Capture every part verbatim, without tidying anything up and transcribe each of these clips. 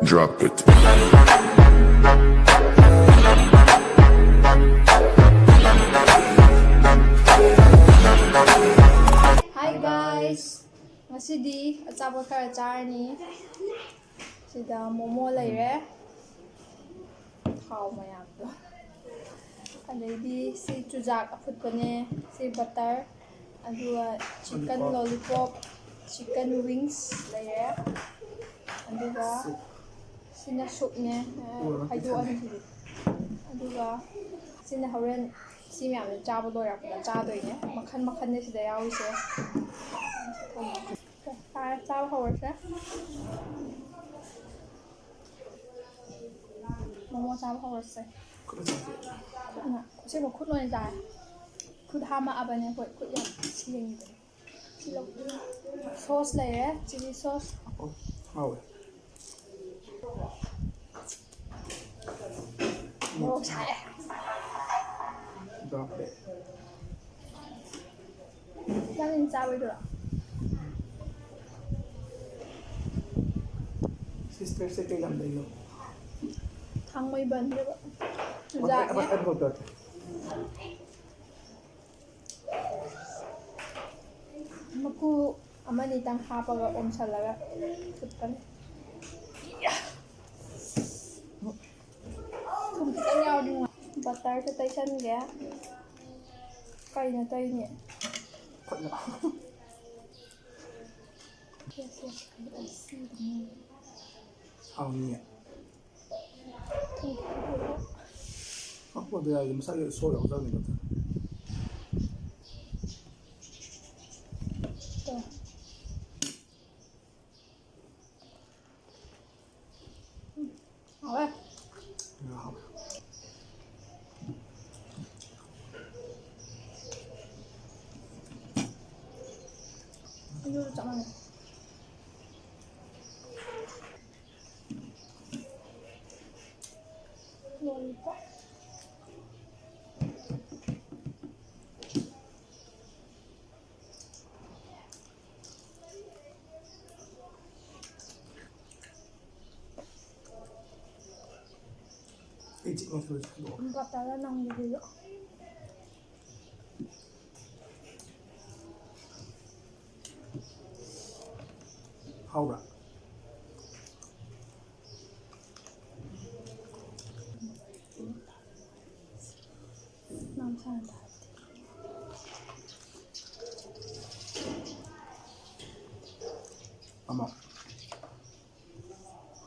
Drop it. Hi guys! ꯉꯁꯤꯗꯤ ꯑꯆꯥꯄꯣꯠ ꯈꯔ ꯆꯥꯔꯅꯤ꯫ ꯁꯤꯗ ꯃꯣꯃꯣ ꯂꯩꯔꯦ, ꯊꯥꯎ ꯃꯌꯥꯝꯗꯣ꯫ ꯑꯗꯩꯗꯤ ꯁꯤ ꯆꯨꯖꯥꯛ ꯑꯐꯨꯠꯄꯅꯦ, ꯁꯤ ꯕꯇꯔ, ꯑꯗꯨꯒ ꯆꯤꯀꯟ ꯂꯣꯂꯤꯄꯣꯞ, ꯆꯤꯀꯟ ꯋꯤꯡꯁ ꯂꯩꯔꯦ꯫ ꯑꯗꯨꯒ ꯁꯤꯅ ꯁꯨꯞꯅꯦ, ꯍꯥꯏꯗꯣꯛꯑꯅꯤ ꯁꯤꯗꯤ꯫ ꯑꯗꯨꯒ ꯁꯤꯅ ꯍꯣꯔꯦꯟ ꯁꯤ ꯃꯌꯥꯝꯁꯦ ꯆꯥꯕ ꯂꯣꯏꯔꯛꯄꯗ ꯆꯥꯗꯣꯏꯅꯦ꯫ ꯃꯈꯟ ꯃꯈꯟꯅꯦ ꯁꯤꯗ ꯌꯥꯎꯔꯤꯁꯦ꯫ ꯐꯔꯦ, ꯆꯥꯕ ꯍꯧꯔꯁꯦ꯫ ꯃꯣꯃꯣ ꯆꯥꯕ ꯍꯧꯔꯁꯦ꯫ ꯈꯨꯠꯅ, ꯑꯁꯦꯡꯕ ꯈꯨꯠ ꯑꯣꯏꯅ ꯆꯥꯔꯦ꯫ ꯈꯨꯠ ꯍꯥꯝꯃꯛꯑꯕꯅꯦ ꯑꯩꯈꯣꯏ, ꯈꯨꯠ ꯌꯥꯝ ꯁꯦꯡꯉꯤꯕꯅꯦ꯫ ꯁꯤ ꯂꯧ-, ꯁꯣꯁ ꯂꯩꯔꯦ, ꯆꯤꯂꯤ ꯁꯣꯁ꯫ ꯍꯥꯎꯋꯦ꯫ ꯃꯣꯔꯣꯛ ꯁꯥꯏꯑꯦ꯫ ꯗꯥꯛꯇꯦ꯫ ꯅꯪ ꯆꯥꯔꯣꯏꯗ꯭ꯔꯣ? ꯁꯤꯁꯇꯔꯁꯦ ꯀꯩ ꯂꯝꯗꯩꯅꯣ? ꯊꯥꯡꯃꯩꯕꯟꯗ꯫ ꯑꯩ ꯇꯧꯔꯛꯀꯦ꯫ ꯃꯀꯨ ꯑꯃꯅꯤꯇꯪ ꯍꯥꯞꯄꯒ ꯑꯣꯝꯁꯜꯂꯒ ꯐꯨꯠꯄꯅꯦ꯫ ꯊꯨꯝ ꯈꯤꯇꯪ ꯌꯥꯎꯔꯗꯤ ꯅꯨꯡꯉꯥꯏ꯫ ꯕꯇꯔꯁꯦ ꯇꯩꯁꯟꯒꯦ꯫ ꯀꯩꯅꯣ ꯇꯩꯅꯦ? ꯈꯨꯠꯅ꯫ ꯍꯥꯎꯅꯤꯌꯦ꯫ ꯀꯛꯄꯗꯣ ꯌꯥꯏꯌꯦ, ꯃꯁꯥꯒꯤ ꯁꯣ ꯌꯥꯎꯖꯕꯅꯦ ꯀꯛꯄꯗ꯫ ꯍꯥꯎꯋꯦ꯫ ꯌꯥꯝ ꯍꯥꯎꯋꯦ꯫ ꯑꯗꯨꯁꯨ ꯆꯞ ꯃꯥꯟꯅꯩ꯫ ꯂꯣꯂꯤꯄꯣꯞ꯫ ꯏꯆꯤꯛ ꯃꯆꯨꯁꯦ ꯍꯟꯗꯣꯛꯑꯣ꯫ ꯕꯇꯔ ꯅꯝꯈꯤꯕꯗꯣ꯫ ꯍꯥꯎꯕ꯭ꯔꯥ? ꯅꯝꯁꯥꯅ ꯇꯥꯔꯗꯤ꯫ ꯑꯃ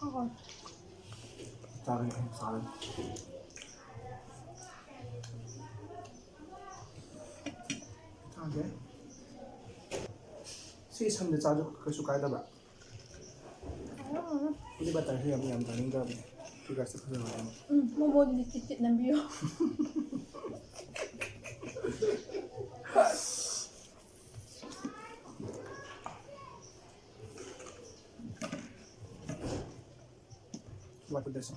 ꯍꯥꯎꯋꯦ꯫ ꯆꯥꯔꯦ, ꯑꯩ ꯆꯥꯔꯦ꯫ ꯆꯥꯒꯦ꯫ ꯁꯤ ꯁꯟꯗ ꯆꯥꯁꯨ ꯀꯩꯁꯨ ꯀꯥꯏꯗꯕ꯭ꯔꯥ? ꯍꯥꯎꯋꯦ꯫ ꯑꯩꯗꯤ ꯕꯇꯔꯁꯦ ꯌꯥꯝ ꯌꯥꯝ ꯆꯥꯅꯤꯡꯗꯕꯅꯦ꯫ ꯐꯤꯒꯔꯁꯦ ꯐꯖꯕ ꯌꯥꯝ꯫ ꯎꯝ, ꯃꯣꯃꯣꯗꯨꯗꯤ ꯆꯤꯠ ꯆꯤꯠ ꯅꯝꯕꯤꯌꯣ꯫ What would this?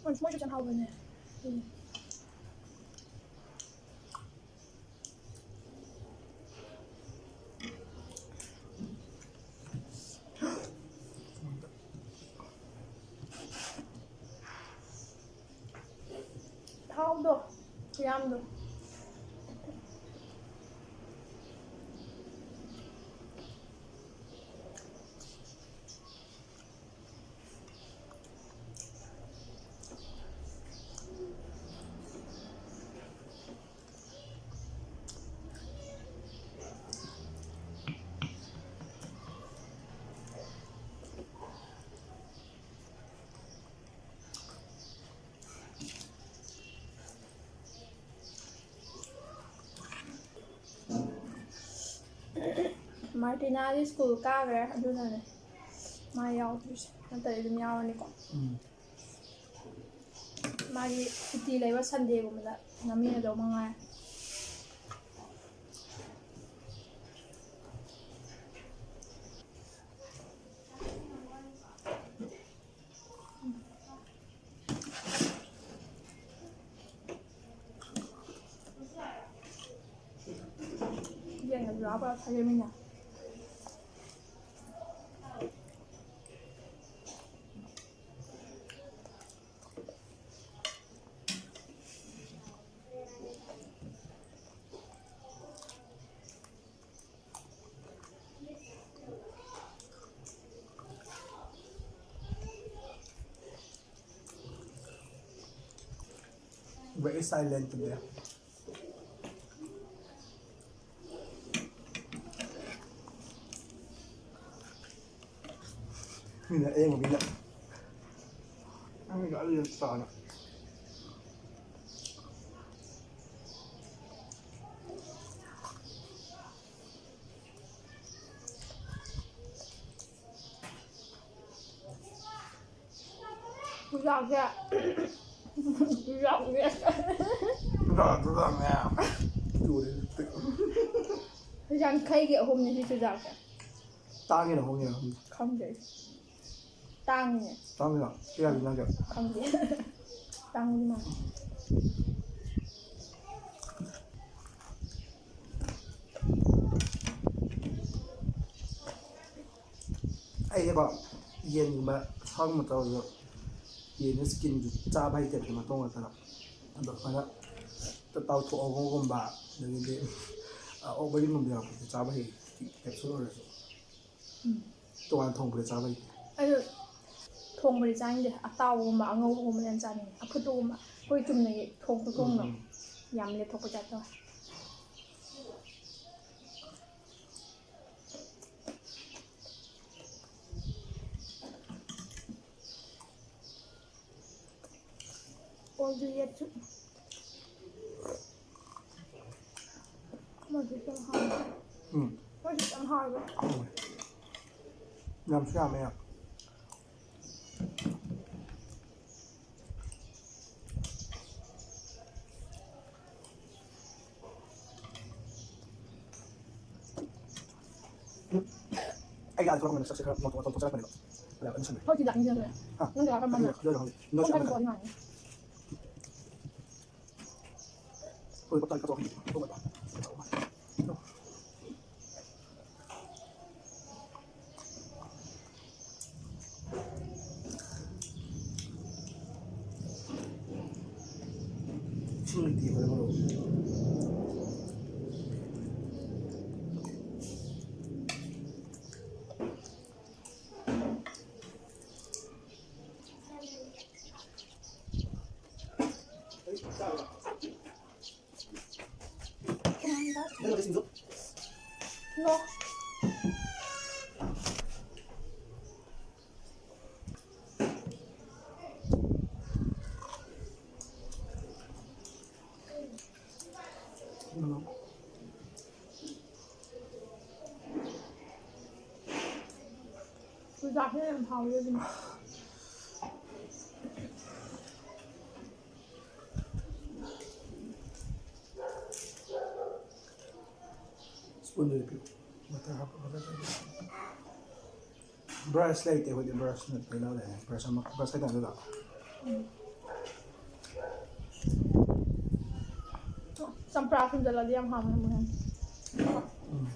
ꯃꯣꯏꯁꯨ ꯌꯥꯝ ꯍꯥꯎꯕꯅꯦ꯫ ꯎꯝ꯫ ꯊꯥꯎꯗꯣ ꯈꯨꯌꯥꯝꯗꯣ꯫ ꯃꯥꯔꯇꯤꯅꯥꯗꯤ ꯁ꯭ꯀꯨꯜ ꯀꯥꯈ꯭ꯔꯦ, ꯑꯗꯨꯅꯅꯦ ꯃꯥ ꯌꯥꯎꯗ꯭ꯔꯤꯁꯦ, ꯅꯠꯇ꯭ꯔꯗꯤ ꯑꯗꯨꯝ ꯌꯥꯎꯔꯅꯤꯀꯣ꯫ ꯎꯝ꯫ ꯃꯥꯒꯤ ꯁꯨꯇꯤ ꯂꯩꯕ ꯁꯟꯗꯦꯒꯨꯝꯕꯗ ꯅꯝꯃꯤꯟꯅꯗꯧ ꯃꯉꯥꯏ꯫ ꯆꯥꯕ ꯁꯥꯖꯦꯜꯃꯤꯅ꯫ Very silent today. ꯃꯤꯅ ꯑꯌꯦꯡꯕ ꯃꯤꯅ꯫ ꯅꯪꯒꯤꯗꯣ ꯑꯗꯨ ꯌꯥꯝ ꯆꯥꯎꯅ꯫ ꯆꯨꯖꯥꯛꯁꯦ꯫ ꯆꯨꯖꯥꯛꯁꯦ꯫ ꯆꯨꯖꯥꯛ, ꯆꯨꯖꯥꯛꯅꯦ꯫ ꯆꯨꯔꯦ ꯂꯤꯞꯁꯇꯤꯛ꯫ ꯌꯥꯡꯈꯩꯒꯤ ꯑꯍꯨꯝꯅꯤ ꯁꯤ ꯆꯨꯖꯥꯛꯁꯦ꯫ ꯇꯥꯡꯉꯤꯔꯣ ꯍꯣꯡꯉꯤꯔꯣ? ꯈꯪꯗꯦ ꯑꯩꯁꯨ꯫ ꯇꯥꯡꯉꯤꯅꯦ꯫ ꯇꯥꯡꯉꯤꯔꯣ? ꯀꯌꯥꯒꯤ ꯂꯩꯒꯦ? ꯈꯪꯗꯦ꯫ ꯇꯥꯡꯕꯗꯤ ꯃꯥꯜꯂꯦ꯫ ꯑꯩꯁꯦꯀꯣ, ꯌꯦꯟꯒꯨꯝꯕ ꯁꯥꯒꯨꯝꯕ ꯇꯧꯔꯁꯨ, ꯌꯦꯟꯁꯦ ꯁ꯭ꯀꯤꯟꯁꯨ ꯆꯥꯕ ꯍꯩꯇꯦꯕ, ꯃꯇꯣꯡ ꯉꯥꯛꯇꯅ꯫ ꯑꯗꯣ ꯁꯨꯃꯥꯏꯅ ꯇꯥꯎꯊꯣꯛꯑꯒꯨꯝꯕ, ꯑꯗꯒꯤꯗꯤ, ꯑ, ꯑꯣꯛ ꯃꯔꯤꯟꯒꯨꯝꯕ ꯌꯥꯎꯔꯛꯄꯁꯦ ꯆꯥꯕ ꯍꯩ, ꯀꯦꯞꯁꯨꯜ ꯑꯣꯏꯔꯁꯨ꯫ ꯎꯝ꯫ ꯇꯣꯉꯥꯟ ꯊꯣꯡꯕꯗꯤ ꯆꯥꯕ ꯍꯩꯇꯦ꯫ ꯑꯩꯁꯨ ꯊꯣꯡꯕꯗꯤ ꯆꯥꯅꯤꯡꯗꯦ, ꯑꯇꯥꯎꯕꯒꯨꯝꯕ, ꯑꯉꯧꯕꯒꯨꯝꯕꯅ ꯍꯦꯟꯅ ꯆꯥꯅꯤꯡꯉꯦ꯫ ꯑꯐꯨꯠꯄꯒꯨꯝꯕ, ꯑꯩꯈꯣꯏ ꯆꯨꯝꯅꯒꯤ ꯊꯣꯡ ꯈꯨꯊꯣꯡꯗꯣ ꯎꯝ, ꯎꯝ꯫ ꯌꯥꯝ ꯂꯦꯊꯣꯛꯄ ꯇꯥꯏꯞ ꯇꯧꯋꯦ꯫ ꯑꯣꯜꯗꯨ ꯌꯦꯠꯁꯨ꯫ ꯑꯃꯁꯨ ꯈꯤꯇꯪ ꯍꯥꯎꯋꯦ꯫ ꯎꯝ꯫ ꯑꯃꯁꯨ ꯈꯤꯇꯪ ꯍꯥꯎꯋꯦꯕ꯫ ꯍꯥꯎꯋꯦ꯫ ꯌꯥꯝꯁꯨ ꯌꯥꯝꯃꯦ ꯌꯥꯝ꯫ ꯑꯩꯒꯤ ꯑꯥꯗ ꯊꯣꯛꯂꯛꯄꯗ ꯁꯛꯁꯦ ꯈꯔ ꯉꯧꯊꯣꯛ-, ꯉꯧꯊꯣꯛꯆꯔꯛꯄꯅꯦꯕ꯫ ꯑꯗ ꯑꯗꯨꯝ ꯁꯪꯉꯦ꯫ ꯍꯧꯖꯤꯛꯇꯤ ꯂꯥꯛꯅꯤꯡꯗꯦ꯫ ꯍꯥ? ꯅꯪ ꯂꯥꯛꯑꯒ ꯃꯝꯃꯦ꯫ ꯑꯗꯨ ꯌꯥꯎꯔꯣ ꯍꯧꯖꯤꯛ꯫ ꯅꯣꯏ ꯄꯨꯡ ꯀꯌꯥ ꯆꯪꯉꯛꯀꯅꯤ? ꯊꯣꯛꯑꯅꯤ ꯍꯥꯏ꯫ ꯍꯣꯏ, ꯄꯣꯞ ꯇꯥꯏ ꯀꯠꯊꯣꯛꯑꯣ꯫ No. ꯆꯨꯖꯥꯛꯁꯦ ꯌꯥꯝ ꯍꯥꯎꯋꯤ ꯑꯗꯨꯅ꯫ Spoon ꯗꯨꯗꯤ ꯄꯤꯌꯨ꯫ Butter ꯍꯥꯞꯄ, butter ꯇꯧꯒꯦ꯫ Brush ꯂꯩꯇꯦ ꯑꯩꯈꯣꯏꯗꯤ, brush ꯅꯠꯇ꯭ꯔ ꯂꯧꯔꯦ꯫ Brush ꯑꯃ, brush ꯈꯛꯇꯪ ꯑꯗꯨꯗ꯫ ꯆꯝꯄ꯭ꯔꯥ ꯁꯨꯝꯖꯜꯂꯗꯤ ꯌꯥꯝ ꯍꯥꯎꯅꯤ ꯑꯃꯨꯛ ꯍꯦꯟꯅ꯫ ꯎꯝ꯫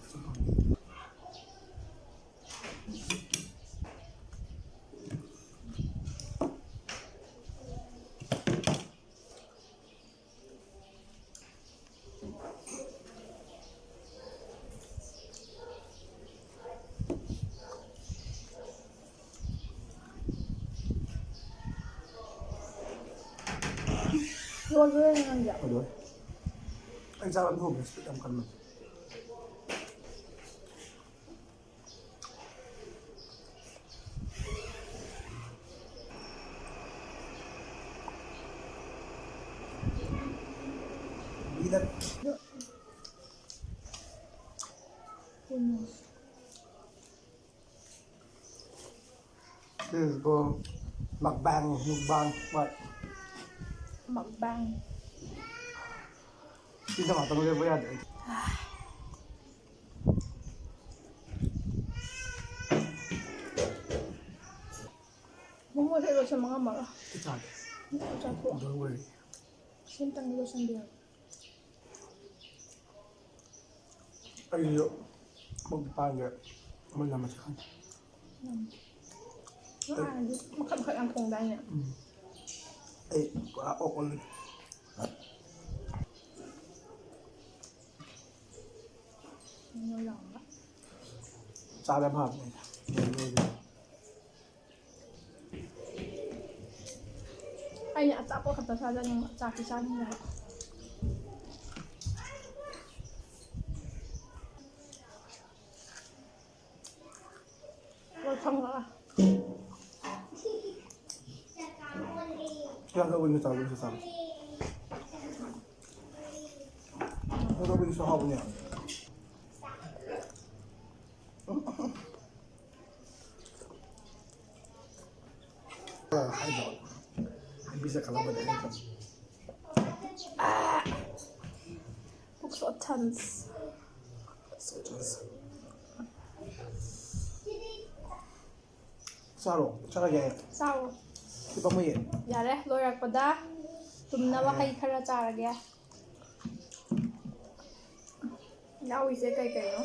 ꯂꯣꯏꯗꯣꯔꯦꯅꯦ ꯅꯪꯗꯤ꯫ ꯂꯣꯏꯗꯣꯔꯦ꯫ ꯑꯩ ꯆꯥꯛ ꯑꯗꯨꯝ ꯍꯧꯕꯁꯦ ꯌꯥꯝ ꯀꯟꯕꯅꯦ꯫ This is called mukbang, mukbang, what? Mukbang. ꯁꯤꯗ ꯉꯥꯛꯇꯪ ꯂꯦꯞꯄ ꯌꯥꯗꯦ ꯑꯩ꯫ ꯃꯣꯃꯣꯁꯦ ꯂꯣꯏꯁꯟꯕ ꯉꯝꯃꯔꯣꯏ꯫ ꯆꯥꯒꯦ꯫ ꯆꯥꯊꯣꯛꯑꯣ꯫ Don't worry. ꯁꯤ ꯑꯝꯇꯪ ꯂꯣꯏꯁꯟꯕꯤꯔꯣ꯫ ꯑꯩꯁꯨ ꯃꯨꯛꯕꯥꯡꯒ ꯑꯃ ꯂꯥꯝꯃꯁꯨ ꯈꯪꯗꯦ꯫ ꯎꯝ꯫ ꯅꯪ ꯍꯥꯟꯅꯗꯤ ꯃꯈꯜ ꯃꯈꯜ ꯌꯥꯝ ꯊꯣꯡꯗꯥꯏꯅꯦ? ꯎꯝ꯫ ꯑꯩ ꯄꯨꯔꯥ ꯑꯣꯛ ꯑꯣꯜꯂꯦ꯫ ꯆꯥꯕ ꯌꯥꯝ ꯐꯕꯅꯦ꯫ ꯑꯩꯅ ꯑꯆꯥꯄꯣꯠ ꯈꯛꯇ ꯆꯥꯖꯅꯤꯡꯕ, ꯆꯥꯛꯇꯤ ꯆꯥꯅꯤꯡꯗꯕ꯫ ꯂꯣꯏ ꯐꯪꯉꯛꯑꯦ꯫ ꯌꯥꯝ ꯂꯧꯕꯅꯤ, ꯆꯥꯕ, ꯆꯥꯕ꯫ ꯌꯥꯝ ꯂꯧꯕꯅꯤꯁꯨ ꯍꯥꯎꯕꯅꯦ꯫ ꯍꯥꯏꯗꯣ꯫ ꯍꯥꯏꯕꯤꯁꯦ ꯈꯜꯂꯝꯕꯅꯦ ꯑꯩꯅ꯫ ꯄꯨꯛ ꯁꯣ ꯊꯟꯁ꯫ ꯆꯥꯔꯣ, ꯆꯥꯔꯒꯦ꯫ ꯆꯥꯔꯣ꯫ ꯁꯤ ꯄꯥꯝꯃꯨꯏꯌꯦ꯫ ꯌꯥꯔꯦ, ꯂꯣꯏꯔꯛꯄꯗ ꯇꯨꯝꯅꯕ ꯍꯩ ꯈꯔ ꯆꯥꯔꯒꯦ꯫ ꯌꯥꯎꯔꯤꯁꯦ ꯀꯩ ꯀꯩꯅꯣ?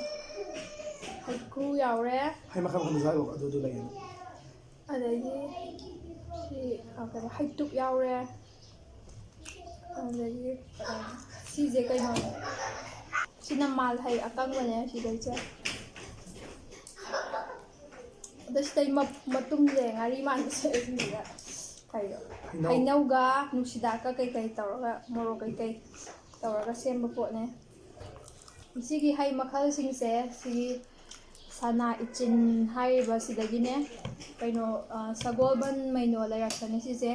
ꯍꯩꯀ꯭ꯔꯨ ꯌꯥꯎꯔꯦ꯫ ꯍꯩ ꯃꯈꯜ ꯃꯈꯜ ꯆꯥꯔꯣ, ꯑꯗꯨ ꯑꯗꯨ ꯂꯩꯌꯦ꯫ ꯑꯗꯒꯤ ꯁꯤ, ꯑ, ꯀꯩꯅꯣ, ꯍꯩꯇꯨꯞ ꯌꯥꯎꯔꯦ꯫ ꯑꯗꯒꯤ, ꯑ, ꯁꯤꯁꯦ ꯀꯩꯅꯣ? ꯁꯤꯅ ꯃꯥꯜꯍꯩ ꯑꯀꯪꯕꯅꯦ ꯁꯤꯗꯩꯁꯦ꯫ ꯑꯗꯣ ꯁꯤꯗꯩ ꯃ-, ꯃꯇꯨꯝꯁꯦ ꯉꯥꯔꯤ ꯃꯥꯟꯕꯁꯦ ꯑꯁꯤꯁꯤꯒ ꯀꯩꯅꯣ? ꯍꯩꯅꯧ꯫ ꯍꯩꯅꯧꯒ ꯅꯨꯡꯁꯤꯗꯥꯛꯀ ꯀꯩꯀꯩ ꯇꯧꯔꯒ, ꯃꯣꯔꯣꯛ ꯀꯩꯀꯩ ꯇꯧꯔꯒ ꯁꯦꯝꯕ ꯄꯣꯠꯅꯦ꯫ ꯁꯤꯒꯤ ꯍꯩ ꯃꯈꯜꯁꯤꯡꯁꯦ, ꯁꯤꯒꯤ ꯁꯅꯥ ꯏꯆꯤꯟ ꯍꯥꯏꯔꯤꯕ ꯁꯤꯗꯒꯤꯅꯦ꯫ ꯀꯩꯅꯣ, ꯑ, ꯁꯒꯣꯜꯕꯟ ꯃꯩꯅꯣ ꯂꯩꯔꯛꯇꯅꯦ ꯁꯤꯁꯦ꯫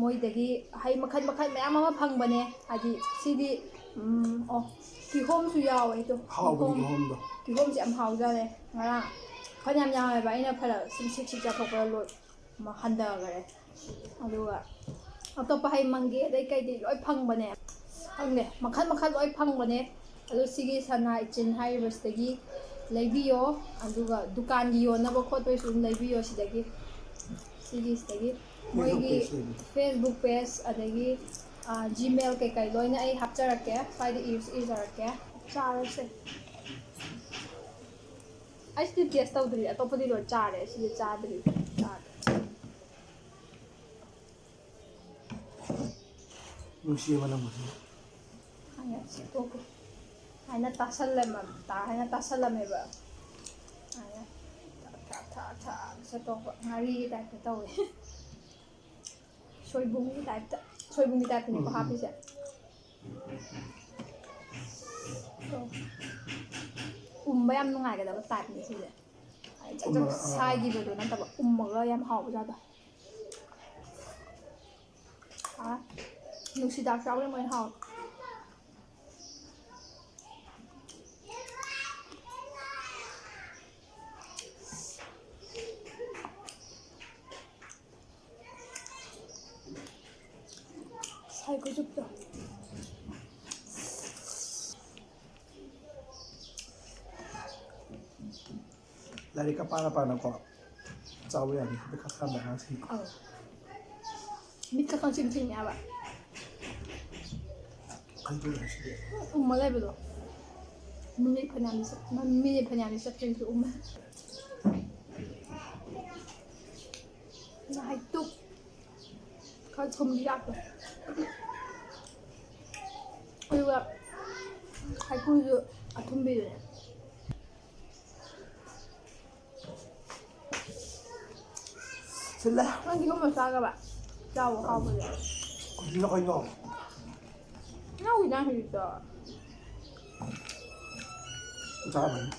ꯃꯣꯏꯗꯒꯤ ꯍꯩ ꯃꯈꯜ ꯃꯈꯜ ꯃꯌꯥꯝ ꯑꯃ ꯐꯪꯕꯅꯦ꯫ ꯍꯥꯏꯗꯤ ꯁꯤꯗꯤ, ꯎꯝ, ꯑꯣ, ꯀꯤꯍꯣꯝꯁꯨ ꯌꯥꯎꯋꯦ ꯑꯗꯣ꯫ ꯍꯥꯎꯕꯅꯤ ꯀꯤꯍꯣꯝ-, ꯀꯤꯍꯣꯝꯗꯣ꯫ ꯀꯤꯍꯣꯝꯁꯦ ꯌꯥꯝ ꯍꯥꯎꯖꯥꯠꯅꯦ꯫ ꯉꯔꯥꯡ ꯐꯅꯌꯥꯝ ꯌꯥꯝꯃꯦꯕ, ꯑꯩꯅ ꯐꯅ ꯁꯨꯝ ꯁꯤꯛ ꯁꯤꯛ ꯆꯥꯊꯣꯛꯄꯗ ꯂꯣꯏ ꯃ-, ꯍꯟꯊꯈꯔꯦ꯫ ꯑꯗꯨꯒ ꯑꯇꯣꯞꯄ ꯍꯩ ꯃꯪꯒꯦ ꯑꯗꯩ ꯀꯩꯗꯤ ꯂꯣꯏ ꯐꯪꯕꯅꯦ꯫ ꯈꯪꯗꯦ, ꯃꯈꯜ ꯃꯈꯜ ꯂꯣꯏ ꯐꯪꯕꯅꯦ꯫ ꯑꯗꯣ ꯁꯤꯒꯤ ꯁꯅꯥ ꯏꯆꯤꯟ ꯍꯥꯏꯔꯤꯕꯁꯤꯗꯒꯤ ꯂꯩꯕꯤꯌꯣ꯫ ꯑꯗꯨꯒ ꯗꯨꯀꯥꯟꯒꯤ ꯌꯣꯟꯅꯕ ꯈꯣꯠꯄꯒꯤꯁꯨ ꯑꯗꯨꯝ ꯂꯩꯕꯤꯌꯣ ꯁꯤꯗꯒꯤ, ꯁꯤꯒꯤ ꯁꯤꯗꯒꯤ꯫ ꯃꯣꯏꯒꯤ Facebook page ꯂꯩꯕꯅꯦ꯫ Facebook page, ꯑꯗꯒꯤ, ꯑ, Gmail ꯀꯩꯀꯩ ꯂꯣꯏꯅ ꯑꯩ ꯍꯥꯞꯆꯔꯛꯀꯦ, ꯁ꯭ꯋꯥꯏꯗ ꯏꯔꯁꯨ ꯏꯖꯔꯛꯀꯦ꯫ ꯆꯥꯔꯁꯦ꯫ ꯑꯩ ꯁꯤꯗꯤ taste ꯇꯧꯗ꯭ꯔꯤ, ꯑꯇꯣꯞꯄꯗꯤ ꯂꯣꯏ ꯆꯥꯔꯦ, ꯁꯤꯗꯤ ꯆꯥꯗ꯭ꯔꯤ꯫ ꯆꯥꯒꯦ꯫ ꯅꯨꯡꯁꯤꯕ ꯅꯪꯕꯨꯗꯤ꯫ ꯍꯥꯏꯅ ꯁꯦꯠꯇꯣꯛꯀꯦ꯫ ꯍꯥꯏꯅ ꯇꯥꯁꯜꯂꯝꯃ-, ꯇꯥ-, ꯍꯥꯏꯅ ꯇꯥꯁꯜꯂꯝꯃꯦꯕ꯫ ꯑꯗ ꯊꯥ, ꯊꯥ, ꯊꯥ, ꯊꯥ ꯆꯠꯇꯣꯛꯄ ꯉꯥꯔꯤꯒꯤ type ꯇ ꯇꯧꯋꯦ꯫ ꯁꯣꯏꯕꯨꯝꯒꯤ type ꯇ, ꯁꯣꯏꯕꯨꯝꯒꯤ type ꯇꯅꯤꯀꯣ ꯎꯝ, ꯎꯝ꯫ ꯍꯥꯞꯄꯤꯁꯦ꯫ ꯎꯝꯕ ꯌꯥꯝ ꯅꯨꯡꯉꯥꯏꯒꯗꯕ type ꯅꯤ ꯁꯤꯁꯦ꯫ ꯍꯥꯏꯗꯤ ꯆꯛ ꯆꯛ ꯎꯝꯕ, ꯑꯥ, ꯑꯥ꯫ ꯁꯥꯏꯈꯤꯕꯗꯣ ꯅꯠꯇꯕ ꯎꯝꯃꯒ ꯌꯥꯝ ꯍꯥꯎꯕꯖꯥꯠꯗꯣ꯫ ꯑꯥ, ꯅꯨꯡꯁꯤꯗꯥꯛꯁꯨ ꯌꯥꯎꯕꯅ ꯃꯣꯏꯅ ꯍꯥꯎꯋꯦ꯫ ꯁꯥꯏ ꯈꯨꯆꯨꯞꯇꯣ꯫ ꯂꯥꯏꯔꯤꯛꯀ ꯄꯥꯅ ꯄꯥꯅꯀꯣ ꯆꯥꯕ ꯌꯥꯅꯤ꯫ ꯍꯟꯗꯛ ꯈꯔ ꯈꯥꯝꯕ ꯑꯉꯥꯡꯁꯤꯡ꯫ ꯑꯧ꯫ ꯃꯤꯠꯀ ꯈꯪꯁꯤꯡ ꯁꯤꯡꯉꯦ ꯍꯥꯏꯕ꯫ ꯈꯪꯗꯣꯛꯑꯦ ꯁꯤꯗꯤ꯫ ꯎꯝ, ꯎꯝꯃ ꯂꯩꯕꯗꯣ꯫ ꯃꯤꯅꯤꯠ ꯐꯅꯌꯥꯝꯗꯤ ꯆꯠ-, ꯃꯤꯅꯤꯠ ꯐꯅꯌꯥꯝꯗꯤ ꯆꯠꯇ꯭ꯔꯤꯁꯨ ꯎꯝꯃꯦ꯫ ꯉꯥꯍꯩꯇꯨꯞ꯫ ꯈꯔ ꯊꯨꯝꯕꯤ ꯌꯥꯛꯄ꯫ ꯑꯗꯨꯒ ꯍꯩꯀ꯭ꯔꯨꯁꯨ ꯑꯊꯨꯝꯕꯤꯗꯨꯅꯦ꯫ ꯁꯤꯜꯂꯦ꯫ ꯅꯪ ꯁꯤꯒꯨꯝꯕ ꯆꯥꯈ꯭ꯔꯕ? ꯆꯥꯎ, ꯍꯥꯎꯕꯅꯦ꯫ ꯀꯔꯤꯅꯣ ꯀꯩꯅꯣ? ꯏꯅꯥꯎꯒꯤ ꯏꯟꯖꯥꯡ ꯍꯧꯖꯤꯛꯇꯣ꯫ ꯆꯥꯔꯝꯃꯅꯤ꯫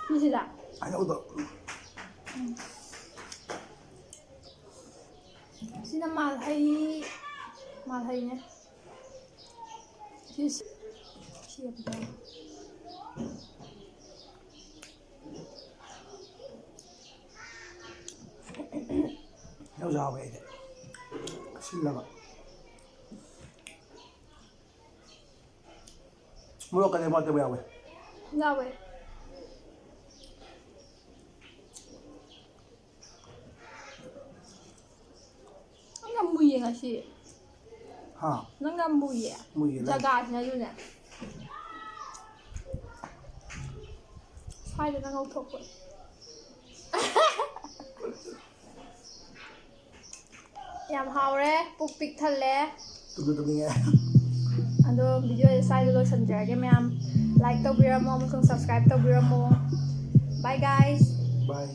ꯁꯤꯁꯤꯗ꯫ ꯍꯩꯅꯧꯗꯣ꯫ ꯎꯝ꯫ ꯁꯤꯅ ꯃꯥꯜꯍꯩ, ꯃꯥꯜꯍꯩꯅꯦ꯫ ꯁꯤ, ꯁꯤ, ꯁꯤ ꯌꯥꯝ ꯐꯖꯩ꯫ ꯍꯩꯅꯧꯁꯨ ꯍꯥꯎꯋꯦ ꯑꯩꯗꯤ꯫ ꯑꯁꯤꯜꯂꯒ꯫ ꯃꯣꯔꯣꯛꯀꯗꯤ ꯃꯔꯛꯇꯕꯨ ꯌꯥꯎꯋꯦ꯫ ꯌꯥꯎꯋꯦ꯫ ꯅꯪ ꯌꯥꯝ ꯃꯨꯏꯌꯦ ꯉꯁꯤ꯫ ꯍꯥ? ꯅꯪ ꯌꯥꯝ ꯃꯨꯏꯌꯦ꯫ ꯃꯨꯏꯌꯦ, ꯅꯪ꯫ ꯖꯒꯥꯁꯤꯅꯁꯨꯅꯦ꯫ ꯁ꯭ꯋꯥꯏꯗꯅ ꯉꯧꯊꯣꯛꯄ꯫ ꯌꯥꯝ ꯍꯥꯎꯔꯦ, ꯄꯨꯛ ꯄꯤꯛ ꯊꯜꯂꯦ꯫ ꯇꯨꯝꯁꯨ ꯇꯨꯝꯅꯤꯡꯉꯦ꯫ ꯑꯗꯣ video ꯁ꯭ꯋꯥꯏꯗ ꯂꯣꯏꯁꯤꯟꯖꯔꯒꯦ ꯃꯌꯥꯝ꯫ Like ꯇꯧꯕꯤꯔꯝꯃꯣ ꯑꯃꯁꯨꯡ subscribe ꯇꯧꯕꯤꯔꯝꯃꯣ꯫ Bye guys. Bye.